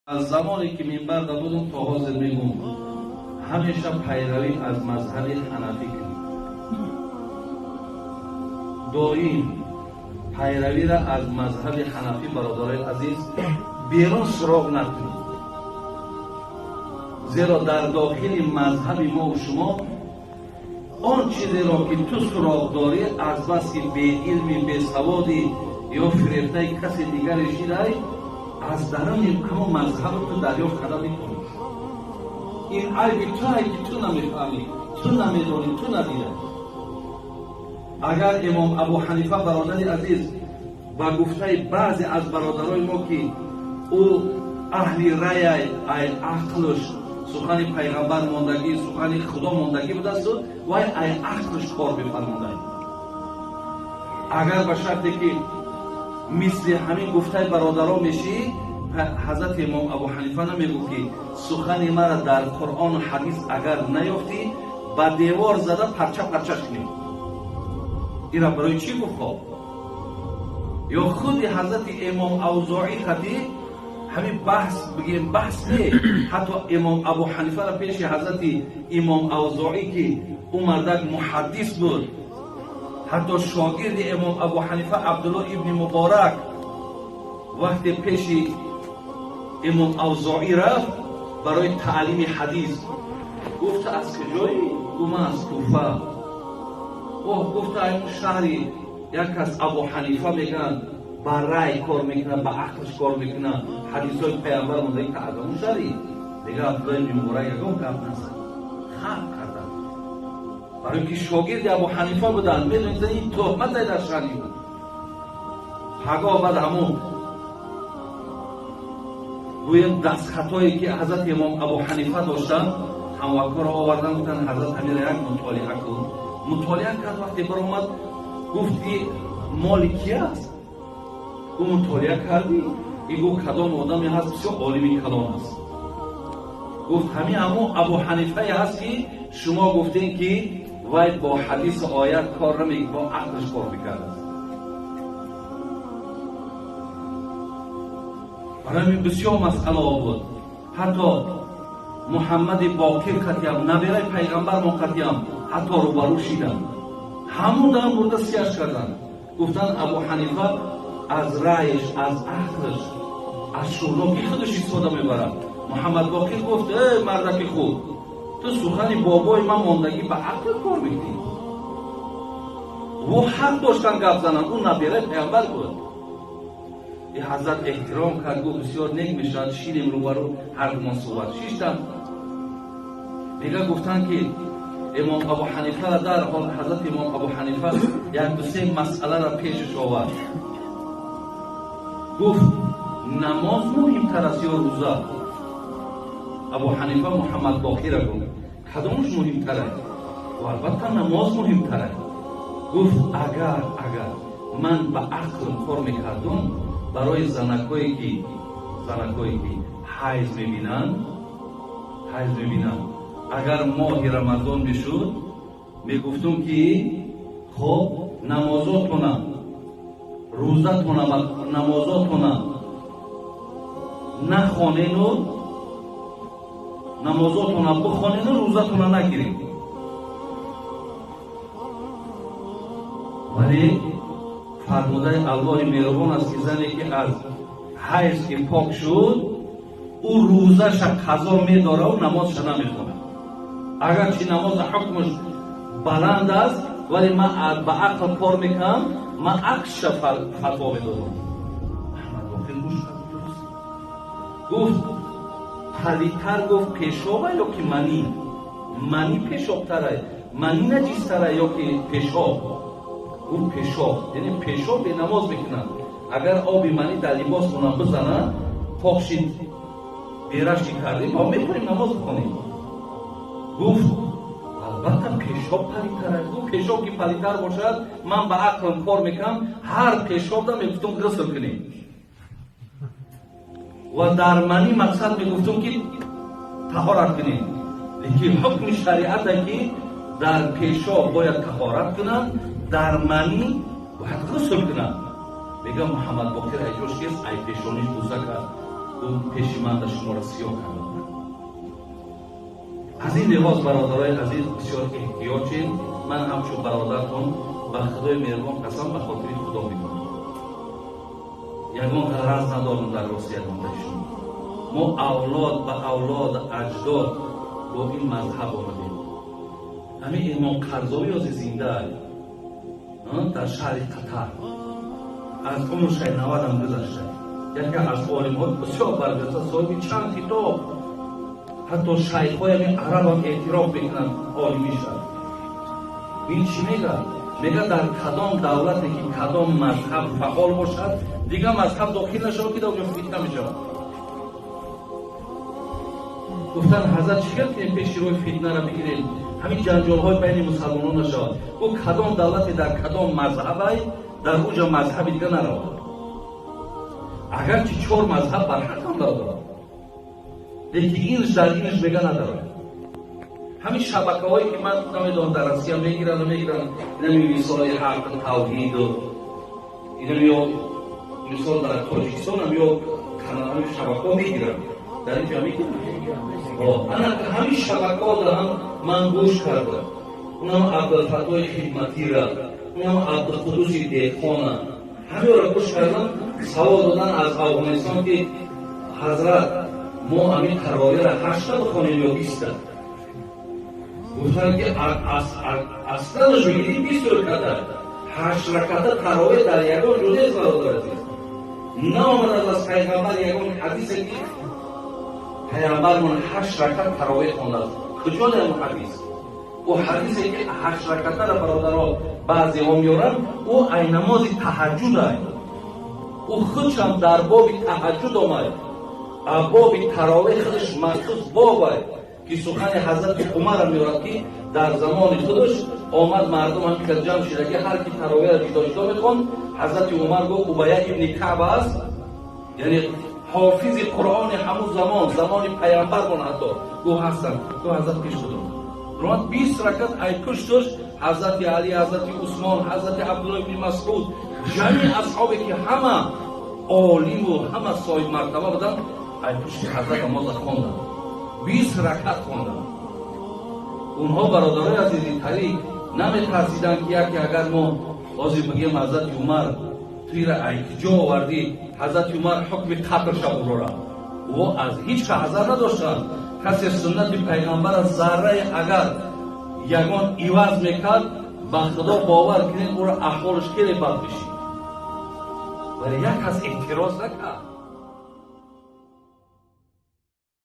Аз замоне ки минбар будам то ҳозир мегӯм, ҳамеша пайравӣ аз мазҳаби ҳанафӣ кунед. Доим пайравиро аз мазҳаби ҳанафӣ, бародарои азиз, берун суроғ накунед. Зеро дар дохили мазҳаби мо ва шумо он чизеро ки ту суроғ дорӣ, аз бас ки беилмӣ, бесаводӣ ё фирефтаи касе дигаре шидаӣ, аз даруни ҳамон мазҳаби ту дарёфт карда метавонӣ. Ин айби ту ай ки ту намефаҳмӣ, ту намедонӣ, ту надидаӣ. Агар имом Абу Ҳанифа, бародари азиз, ба гуфтаи баъзе аз бародарои мо, ки ӯ аҳли рай, ай ақлш сухани пайғамбар мондагӣ, сухани худо мондагӣ будасту вай ай ақлш кор бифармондай. Агар ба шарте ки мисли ҳамин гуфтаи бародаро мешӣ, ҳазрати имом Абу Ҳанифа намегӯ ки сухани мара дар Қуръону ҳадис агар наёфтӣ, ба девор зада парча парчаш кунӣ. Ира барои чӣ гуфт? Хоб, ё худи ҳазрати имом Авзоӣ қати ҳамин баҳс, бигем баҳс не, ҳатто имом Абу Ҳанифаро пеши ҳазрати имом Авзоӣ, ки ӯ мардак муҳаддис буд, ҳатто шогирди имом Абу Ҳанифа Абдулло ибни Муборак вақте пеши имом Авзоӣ рафт барои таълими ҳадис, гуфта: аз куҷоӣ? Гуфт: ман аз Куфа. Оҳ, гуфта, ай он шаҳри як кас Абу Ҳанифа мегӯянд, ба рай кор мекунад, ба ақлш кор мекунад, ҳадисҳои пайғамбар мондаги, та аз он шаҳри? Дига Абдулло ибни Муборак ягон гап назад, хаб карданд, барои ки шогирди Абу Ҳанифа буданд, медонистанд ин туҳмат дар шаъни ӯ. Пагоҳ баъд ҳамун гӯем дастхатое ки ҳазрати имом Абу Ҳанифа доштанд, ҳамвакоро овардан, гуфтанд: ҳазрат, ҳамира як мутолиа кун. Мутолиа кард. Вақте баромад, гуфт ки моли ки аст? Гу мутолиа кардӣ? И гуфт: кадом одаме ҳаст, бисёр олими калон аст. Гуфт: ҳамин ҳамун Абу Ҳанифае ҳаст, ки шумо гуфтем ки вай бо ҳадису оят кор намекунад, бо ақлш кор мекардааст. Барои ҳамин бисёр масъалаҳо буд. Ҳатто Муҳаммади Боқир қатиам, набераи пайғамбармон қатиам, ҳатто рӯбарӯ шиданд, ҳамун дам бурда сияш карданд. Гуфтанд: Абу Ҳанифа аз раъйш, аз ақлш, аз шӯрнокии худаш истифода мебарад. Муҳаммад Боқир гуфт: э мардаки хуб, ту сухани бобои ман мондагӣ ба ақл кор мекунӣ. Ӯ ҳақ доштан гап зананд, ӯ набераи пайғамбар буд. И ҳазрат эҳтиром кард, гуфт: бисёр нек мешавад, шидем рӯбарӯ, ҳардумон суҳбат шиштанд. Мега, гуфтанд ки имом Абу Ҳанифара дар ҳол ҳазрати имом Абу Ҳанифа як ду-се масъаларо пешаш овард. Гуфт: намоз муҳимтар аст ё рӯза? Абу Ҳанифа Муҳаммад Боқира гуфт: кадомаш муҳимтар аст? Албатта, намоз муҳимтар аст. Гуфт: агар ман ба ақлм кор мекардум, барои занакҳое ки ҳайз мебинанд, агар моҳи Рамазон мешуд, мегуфтум ки хоб, намозотона, рӯзатона ва намозотона нахонену намозотона бихонену рӯзатона нагиред. Вале фармудаи Аллоҳи меҳрубон аст, ки зане ки аз ҳайз ки пок шуд, ӯ рӯзаша қазо медораву намозша намехонад. Агарчи намоза ҳукмаш баланд аст, вале ман ба ақл кор мекунам, ман аксша фатво медодам. Аҳмад Боқир гӯш кард, гуфт: палитар, гуфт, пешоба ё ки манӣ? Манӣ пешобтара, манӣ наҷистара ё ки пешоб? Гуфт: пешоб. Яъне пешоб бенамоз мекунад. Агар оби манӣ дар либосмона бизанад, пок шид, берашки кардем, мо метавонем намоз бихонем. Гуфт: албатта, пешоб палитар аст. Гуфт: пешоб ки палитар бошад, ман ба ақлм кор мекунам, ҳар пешобда мегуфтум ғусл кунем ва дар манӣ мақсад мегуфтум ки таҳорат кунем. Лекин ҳукми шариата ки дар пешоб бояд таҳорат кунанд, дар манӣ бояд ғусл кунанд. Мега, Муҳаммад Боқир айҷош кес, ай пешониш бӯса кард. Пеши ман да шуморо сиёҳ кардам. Аз ин лиҳоз, бародарои азиз, бисёр эҳтиёт шед. Ман ҳамчун бародартон, ба Худои меҳрубон қасам, ба хотири Худо мегӯям, ягон ғараз надорам дар рости ягондаи шумо. Мо авлод ба авлод, аҷдод бо ин мазҳаб омадем. Ҳамин Имом Қарзовӣ ҳози зинда дар шаҳри Қатар, аз умршай 90-ам гузашта, яке аз олимҳои бисёр барҷаста, соҳиби чанд китоб, ҳатто шайхҳои ҳамин арабам эътироф мекунанд олимиша. Ин чӣ мегӯяд? Мегӯяд, дар кадом давлате ки кадом мазҳаб фаъол бошад, дигар мазҳаб дохил нашавад, ки дар онҷо фитна мешавад. Гуфтанд: «Ҳазрат, чӣ хел кунем, пеши рӯи фитнаро бигирем, ҳамин ҷанҷолҳои байни мусалмонон нашавад?» Гуфт: «Кадом давлате дар кадом мазҳабай, дар уҷа мазҳаби дига наравад, агарчи чор мазҳаб барҳақам дорад, лекин инш дар инш мега надорад». Ҳамин шабакаҳое ки ман намедонам, дар Россия мегиранд, мегиранд, инами мисоли ҳақ, тавҳиду инам, ё мисол дар Тоҷикистонам, ё ҳамин шабакаҳо мегиранд, дар ин ҷо мегиранд. Ана ҳамин шабакаҳо ҳам ман гӯш кардам, унам Абдулфаттои Хидматира, унам Абдуқудуси Деҳқона, ҳамеро гӯш кардам. Савол додан аз Афғонистон, ки ҳазрат, мо ҳамин таровеҳра ҳашта бихонем ё 20-та? Гуфтанд, ки асланаш мегирӣ, 20 раката, ҳашт раката таровеҳ дар ягон ҷо нест, бародар азиз. Наомадад аз пайғамбар ягон ҳадисе, ки пайғамбармон ҳашт ракат таровеҳ хондааст. Куҷо дар ҳадис? Ӯ ҳадисе ки ҳашт ракатара, бародаро, баъзеҳо меоранд, ӯ ай намози таҳаҷҷуд ай, ӯ худшам дар боби таҳаҷҷуд омад, а боби таровеҳ худаш махсус бобай, ки сухани ҳазрати Умарам меорад, ки дар замони худаш омад, мардум ҳам ки ҷамъ шида, ки ҳар ки таровеҳро ҷудо ҷудо мехонд. Ҳазрати Умар гуфт, Убая ибни Каъба аст, яъне ҳофизи Қуръони ҳамун замон, замони паямбармон, ҳатто гуфт ҳастанд. Гуфт, ҳазрат пеш худо ромад, 20 ракат ай пушташ ҳазрати Али, ҳазрати Усмон, ҳазрати Абдулло ибни Масъуд, ҷамъи асҳобе ки ҳама олиму ҳама соҳибмартаба буданд, ай пушти ҳазрат намоза хонданд, 20 ракат хонданд. Онҳо, бародарои азизи, тариқ наметарсиданд, ки яке агар мо ҳозир бигем, ҳазрати Умар, туира ай куҷо овардӣ, ҳазрати Умар ҳукми қатл шав урора. Ӯ аз ҳеҷ ка ҳазар надоштанд. Касе суннати пайғамбара заррае агар ягон иваз мекард, ба Худо бовар кунед, ӯро аҳволаш хеле бад мешид. Вале як кас эътироз накард.